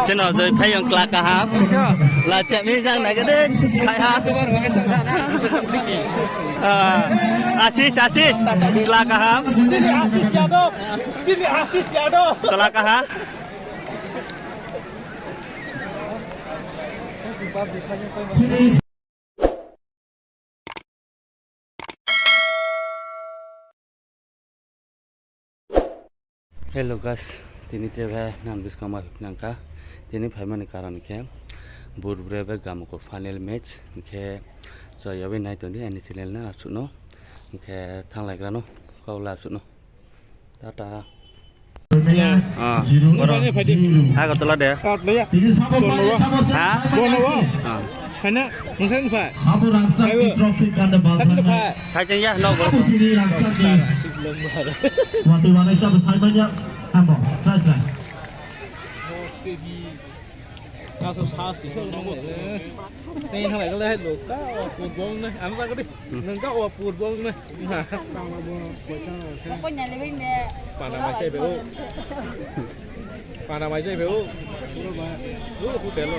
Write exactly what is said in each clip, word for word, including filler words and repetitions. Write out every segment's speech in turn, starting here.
Cheno joi phai ang kla kaham. La chami jang na gede. Phai ha. Ah, Asis, Asis. Sla kaham. Chini Asis Yadav. Chini Asis Yadav. Sla kaham. Hello guys, tini tebha nang bwskango ma nangka. Tini phaimani karon khe Burbre bai Gamukor final match, hwnkhe chwrawi nai tongdi ani channel no aswkno, hwnkhe thanglaigrano kaula aswkno. Tata. Ah, Nini borok. Phai, nini phai di. Agartala de. Out le ya. Ha? Bono o. Ah. Haina, nungsa ni phai. Sabo rangchak ni trophy ganda balthang. Tadi phai. Sai teng ya, no, borok. Sara asik lombar. Wati wanai sabo sai manya. Hambo, srai srai. Aso sas kisa nongo. Tei halai kala hai lo ka o pur bong ne. Ano sa kadi. Nang ka o pur bong ne. Pana mai sai be o. Pana mai sai be o. O hotel lo.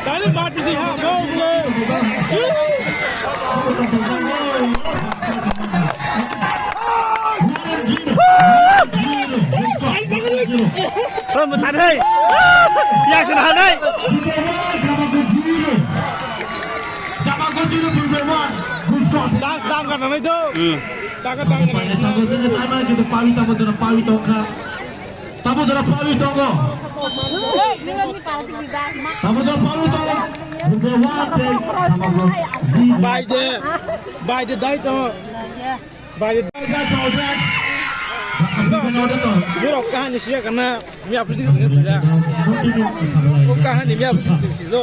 Tali mati si ha, bong le. Hei, muthan hei. Yang sudah hei. Das dang kan nanai do. Hmm. Taka dang kan nanai. Kita pawi tamo jana pawi tongkha. Tamo jora pawi tongo. Tamo jora pawi tongo. Number one, take. Tamo jora zero. Bai de. Bai de dai to. Bai de. Bai de to, dai. Jero kahani siya kana. Mi apus di sini siya. O kahani mi apus di sini siya.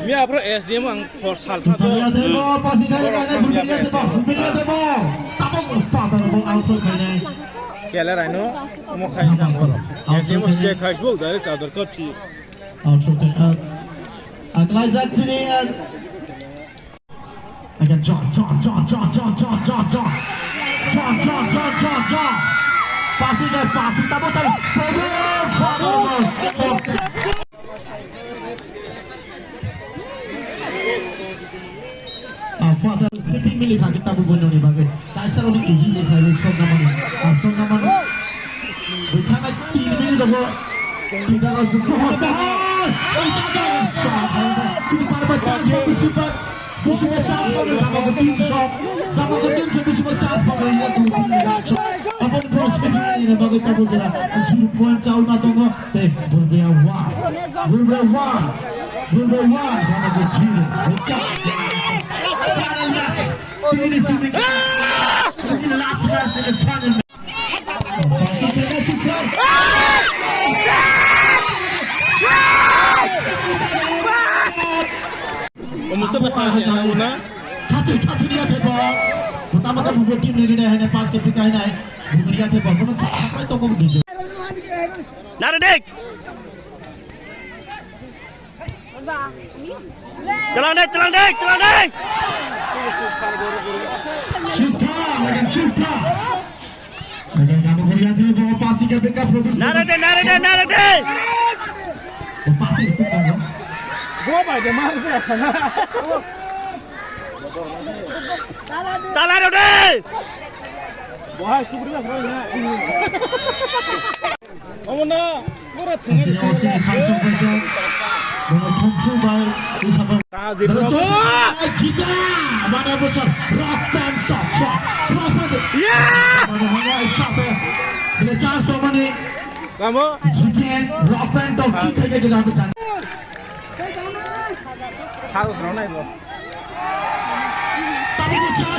Mi apro S D M ang for salsa to. Pasi kari kana, bumpilia tebo, bumpilia tebo. Tamo jora sa tamo ang so kene. Kela raino, omo khai nang boro. Yang kemo sike khai sibuk, direct chador kotsi. Out for the, uh, Aklai Jack sini, uh, again, John, John, John. John, John, John, John, John. John, John, John, John, John. Pasi, guys, pasi, tamo tai. Father, Father. Ah, Father, sitting mili kha kita bu bono ni bagai. Kaisa roni kuji ni khai sok namani. Ah, sok namani. Bukhana tin mili dogo. Tidak ada buku. Bahar. Bahar. Bahar. Bahar. Bahar. Bahar. Bahar. Bahar. Bisi ba chance pabe, Dhamaka team sok. Dhamaka team sok bisi ba chance pabe, ya tu team ni chance. Aboni bro sini ni bagai tabo jera. Zero point chaul ma tongo. Te, Burbaya one. Burbaya one. Burbaya one. Dhamaka zero. Final match. Finishing. Last match in the final match. Omo se na ha ya na. Thati, thati dia thebo. Pertama kan bubu team ni gini hanya pas ke pika ini. Bubu dia thebo. Kono thapa to kono gini. Nara dek. Telang dek, telang dek, telang dek. Cipta, lagi cipta. Lagi kamu kuliah dulu bawa pasi ke backup produk. Nara de, nara de, nara de. Pasi itu kan. Gua bai de mar se. Tala de. Wahai sugri na. Omo na, pura thwngwi Asli, asli, sila. Khasok baijak. Bono thumsu bai, usaba. Ka di Bono bro. Thumsu bai, kita. Mana bocor, rock band top shot. Rock band. Yeah! Mana mana isa pe. Bile chance to mani. Kamu? Chicken, rock band top, kita kita kita. Harus rona itu. Tapi bocor.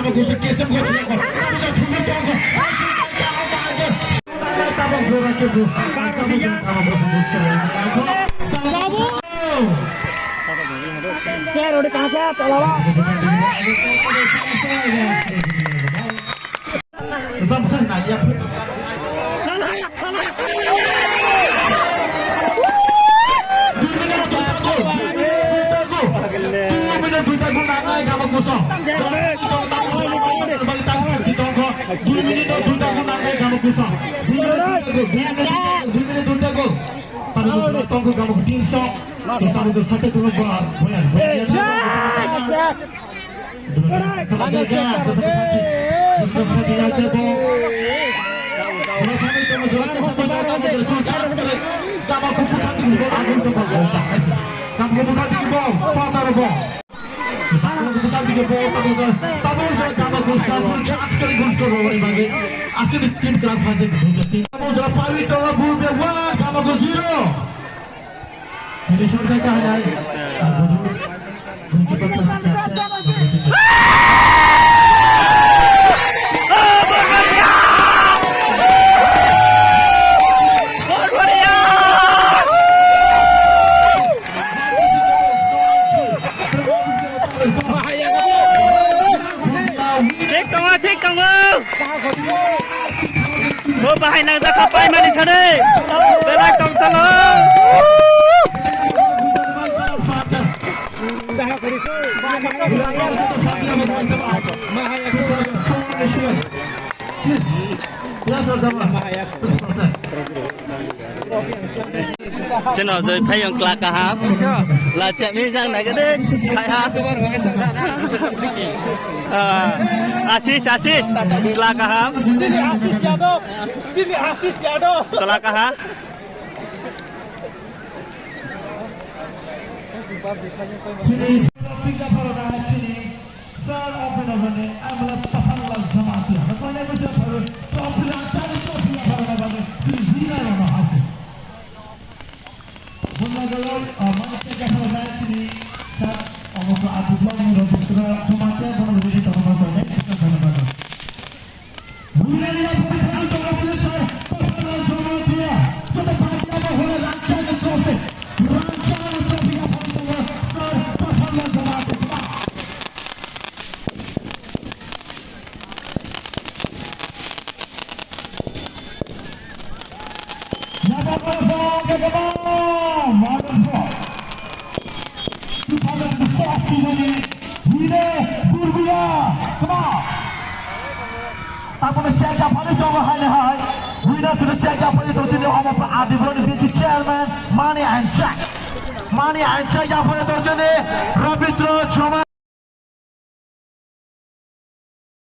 Dui minute o duita goal nangnai gamo kwcham. Dui minute duita goal, dui minute duita goal, dui minute duita goal. Tabuk tongkho gamo tin song. Tabuk sate tongkho ba, boyan, boyan. Gamo kuku tadi bol, agun to bol, bol. Gamo kuku tadi bol, father bol. Thik tongo, thik tongo. Bo bahai nang jakha pai mani sade. Belai tong tong. Cheno joi phai yong kla kaham. La chami jang nai gede phai ha. Ah, Asis, Asis, sla kaham. Chini Asis Yadav, chini Asis Yadav. Sla kaham. Sir, open over ni, ang wngkha Safanlal Jamatia. Nokni mwising pharo trophy rang chani trophy yaphar na bagwi sir Vinay rano haise. Bunda galai, ah, mani teka pharo nai sini, sir, omo ko ati blog ni Rajendra Jamatia, bono bini toko toko next time pharo bagwi. Two thousand four season ni winner Durguya, come on. Tabuk no check yaphani tongo haino hai. Winner to the check yaphani tongo tini omo pha Adi Bro ni B J chairman Money and Jack. Money and Jack yaphani tongo tini.